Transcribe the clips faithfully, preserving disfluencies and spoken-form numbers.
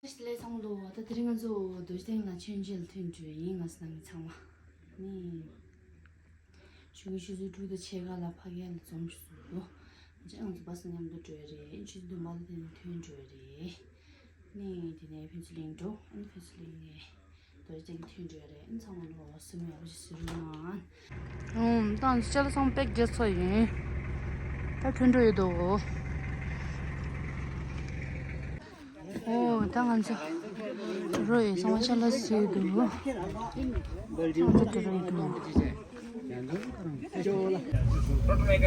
ལས་ཚང་མ་ལོ། ད་དེ་རིང་ང་ཚོ་རྡོ་རྗེ་གདན་ལ་མཆོད་མཇལ་ཐོན་འགྲོ་ཡིན། ང་ཚོ་ནང་མི་ཚང་མ་ནི་ཆུ་ཚོད་དྲུག་དང་ཕྱེད་ཀ་ལ་ཕ་གི་ལ་འཛོམས་སུ་འདུག་ང་ཚོ་ང་ཚོ་བྷ་སི་མཉམ་དུ་འགྲོ་ཡ་རེད། ཆུ་ཚོད་བདུན་པ་ལ་དེ་ནས་ཐོན་འགྲོ་ཡ་རེད། ནི་དེ་ནས་ཕུན་ཚོགས་གླིང་འགྲོ། ཨ་ནི་ཕུན་ཚོགས་གླིང་ནས་རྡོ་རྗེ་གདན་ཐོན་འགྲོ་ཡ་རེད། ཨ་ནི་ཚང་མ་ལོ་སེམས་ཡག་པོ་ཞིག་བཟོ་རོགས་གནང་། ཨུམ། ད་ང་ཚོ་ཅ་ལག་ཚང་མ་པེག་རྒྱག་ཚར་ཡིན། ད་ཐོན་འགྲོ་ཡོད་དོ། ཨོ་ད་ང་ཚོ་འགྲོ་ཡོད། ཚང་མ་ཅ་ལག་བཟོས་འདུག་ང་ཚོ་འགྲོ་ཡོད་འདུག་ཨུམ། ད་ང་ཚོ་འགྲོ་ཡོད། ད་ཐོན་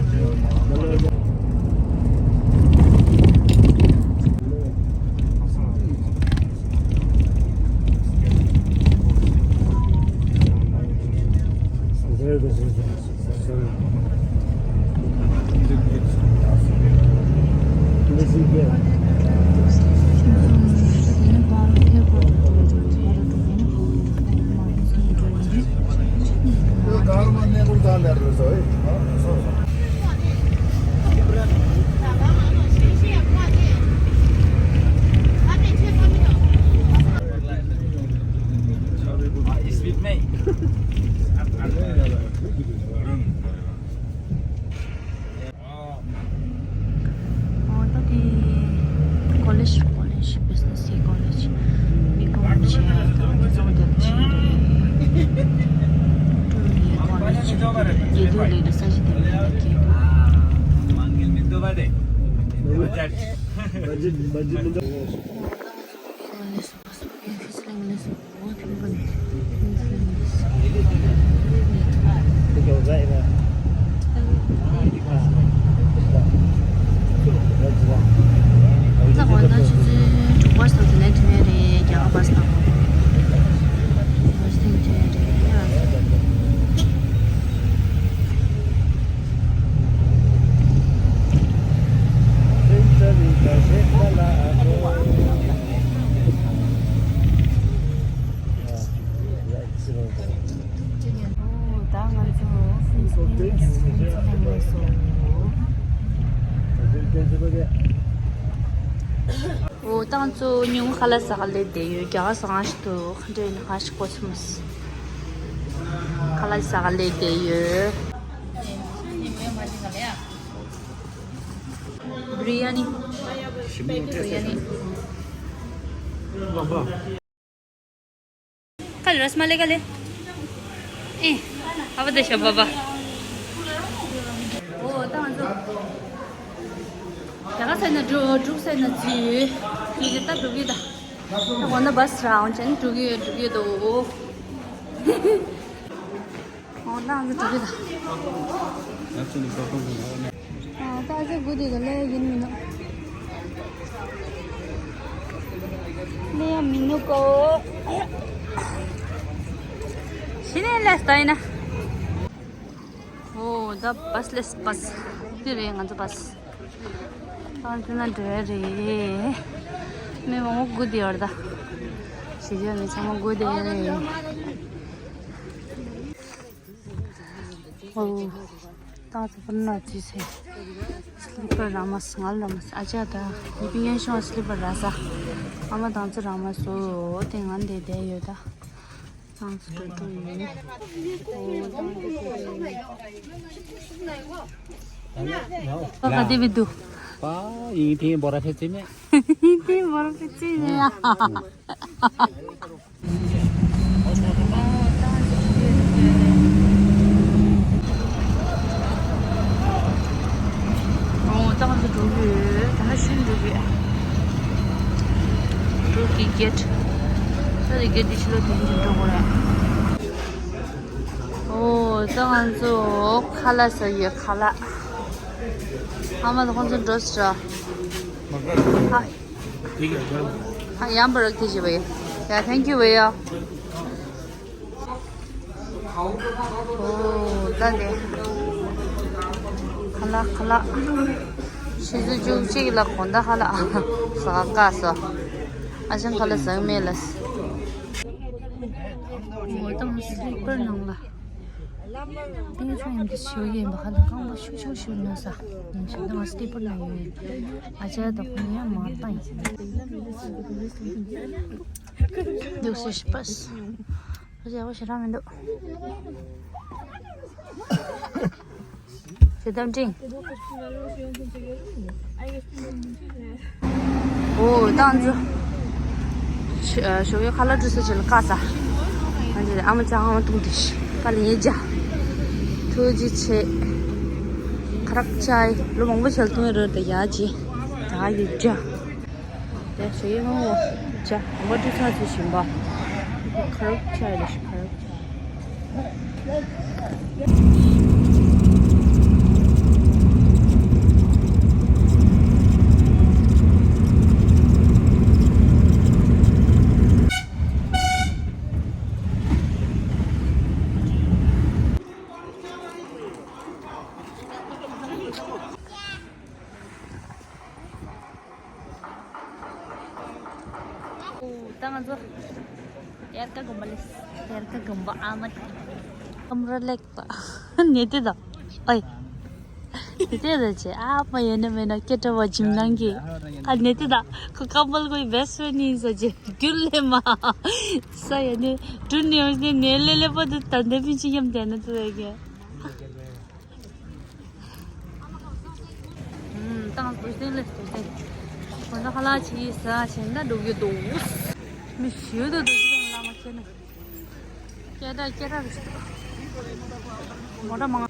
འདུག་ཨོ་ད་དེ་ཀོ་ལེཇ། ཀོ་ལེཇ། བི་ཛི་ནེ་སི་ཀོ་ལེཇ། མི་ཀོ་ལེཇ་ཡ་ད་དེ་ཚོ་རྒྱབ་ཆེན་རེད། ཀྲུའུ་ཡི་ཀོ་ལེཇ། དགེ་འདུན་ལས་ཀྱི་ས་གཞི་དེ་ལས་ཀྱི་དགེ་འདུན། ཨོ་ད་ང་ཚོ་ཕི་ལ་སླེབས་སོང་། ཕི་ལ་སླེབས་སོང་། ཨོ་ཐུམ་པ་ནས། ད་འོ་ན་ཆུ་ཚོད་དྲུག་པ་སོགས་དེ་ནས་ཐོན་ཡ་རེད། རྒྱ་གར་བྷ་སི་དང་། བྷ་སི་དེ་ཐོན་ཡ་རེད། ད་ང་ཚོ་ཕུན་ཚོགས་གླིང་ནས་སོང་། ཨོ་ད་ང་ཚོ་ཉུང་ཁ་ལག་ཟ་ག་སླེབས་བསྡད་ཡོད། རྒྱ་གར་ཟ་ཁང་ཞིག་འདུག་འདྲ་ཡིན་ན་ཁ་ཤས་གོ་ཚོད་མ་སོང་། ཁ་ལག་ཟ་ག་སླེབས་བསྡད་ཡོད། བི་རི་ཡ་ནི། བི་རི་ཡ་ནི། ཁ་ལག་ར་སི་མ་ལའི་ག་ལེ། ཨེ། ཨ་བ་དེ་ཤ་བ་བ། ཨོ་ད་ང་ཚོ་རྒྱ་གར་ཟེར་ན་འགྲོ། འབྲུག་ཟེར་ན་རྩི། ཡིན་གྱི་ད་འགྲོ་གི་ད། ད་འོ་ན་བྷ་སི་རག་འོང་ཅན་འགྲོ་གི་འགྲོ་གི་འདུག་ཨོ་ད་ང་ཚོ་འགྲོ་གི་ད། ད་ཨ་ཅག་སྒུག་བསྡད་ཀྱི་ལས་ཡིན་མི་འདུག་ལས་ཡ་མི་འདུག་གོ། ཤི་ནས་ལས་ལྟ་ཡིན་ན། ཨོ་ད་བྷ་སི་སླེབས། བྷ་སི་འདི་རེད། ང་ཚོ་བྷ་སི། ད་འདི་ན་འགྲོ་ཡ་རེད། མི་མང་པོ་སྒུག་བསྡད་ཡོད་རེད་ད། གཞིས་ཆགས་མི་ཚང་མ་སྒུག་བསྡད་ཡོད་རེད། ཨོ། ཏང་ཙི་པུར་ན་ཙི་སེ། སི་ལི་པར་ར་མ་སི། ང་ལ་ར་མ་སི། ཨ་ཅག་ད། ཡི་པི་ཉན་ཤོང་སི་ལི་པར་ར་ས། ཨ་མ་ཏང་ཙི་ར་མ་སོ། དེ་ང་འདི་བསྡད་ཡོད་ད། ཏང་ཙི་འགྲོ་འགྲོ་ཡིན། ཨོ་ཏང་ཙི་འགྲོ་འགྲོ་ཡིན། པ་ག་དེ་བི་དུ། པ་ཡིན་དེ་འབོ་ར་ཕེ་ཙི་མེ། ཡིན་དེ་འབོ་ར་ཕེ་ཙི་མེ་ཡ། ཨོ་ཏང་ཙི་འགྲོ་གི་ཡོད། ད་ཤིན་འགྲོ་གི་ཡོད། འགྲོ་གི་གེ་ཊི། ད་དེ་གེ་ཊི་ཕྱི་ལོགས་དེ་འགྲོ་དགོས་རེད། ཨོ་ད་ང་ཚོ་ཁ་ལག་ཟ་ཡོད། ཁ་ལག་ཨ་མ་ད་ཁོང་ཚོ་འགྲོ་ཟེར། ཨ། ཡང་པར་ཁྱི་ཞིག་བས། ཡ། ཐེང་ཀྱུ་བས་ཡ། ཨོ་ད་དེ། ཁ་ལག་ཁ་ལག་ཆུ་ཚོད་བཅུ་གཅིག་ལ་དགོང་དག་ཁ་ལག་ཟ་ག་བཀག་སོང་། ཨ་ཅང་ཁ་ལ་ཟང་མེད་ལ། ངོ་དང་སི་ལི་པར་ནང་ལ། ཏིང་ཧྲང་ཡིན་གྱི་ཞོ་ཡིན་པ་ཧ་ལ་རྐང་པ་ཤུག་ཤུག་ཤུག་ནོ་ས། ཞོ་དང་སི་ལི་པར་ནང་ཡོད། ཨ་ཅག་དང་ཁོང་ཡང་མ་བཏང་ཡིན། འདུག་སེ་ཤི་པས། ཨ་ཅག་བ་ཞེ་དྲག་མི་འདུག་ཞེ་དམ་ཅིང་། ཨོ་ཏང་ཙུ། ཞོགས་ཀའི་ཁ་ལག་འདྲུད་ས་ཅིག་ལ་བཀག་ས། ཨ་ནི་ཨ་མ་ཅག་ཨ་མ་བཏུང་དེ་ཤི་ཀ་ལ་ཉེ་ཇ། ཐུགས་རྗེ་ཆེ། ཁ་རག་ཅའི་ལོ་མང་པོ་ཞལ་བཏུང་ཡོད་རེད་དེ་ཡ་ཇི། ད་ཡོད་ཇ། དེ་ཞོགས་ཀའི་ངོ་ཇ་མ་འདྲུད་ས་ཅིག་བཞིན་པ། ཁ་རག་ཅའི་ལ་ཤི་ཁ་རག་ཅའི། ད་ང་ཚོ་ཡར་ཀ་དགོན་པ་ལས། ཡར་ཀ་དགོན་པ་ཨ་མ་དེ་ཀམ་ར་ལེགས་པ་ནེ་ཏི་ད། ཨོའི་ནེ་ཏི་ད་ཅེ་ཨ་མ་ཡོད་ན་མེད་ན་སྐད་གྲགས་པ་ཇིམ་ནང་གི་ཨ་ནེ་ཏི་ད་ཁོ་ཀམ་པལ་ཁོའི་བེ་སི་ཕེན་ཡིན་ས་ཅེ་རྒྱུན་ལས་མ་ས་ཡ་ནི་དྲུན་ནེ་ཡོང་ནེ་ནེ་ལེ་ལེ་པོ་དེ་ད་འདེབས་ཕིན་ཅི་ཡམ་དེ་ན་ཏི་ད་གི། ཏང་དུ་སྟེང་ལས་དུ་སྟེང་། གོ་ས་ཁ་ལག་ཅིག་ཟ་བྱས་ན་འགྲོ་རྒྱུ་འདུག་མི་ཞིག་ཏུ་འདུག་ཅིག་ལ་མ་ཁྱེར་ན། སྐད་གྲགས་སྐད་གྲགས་རེད་ཤག་མོ་ཊ་མང་།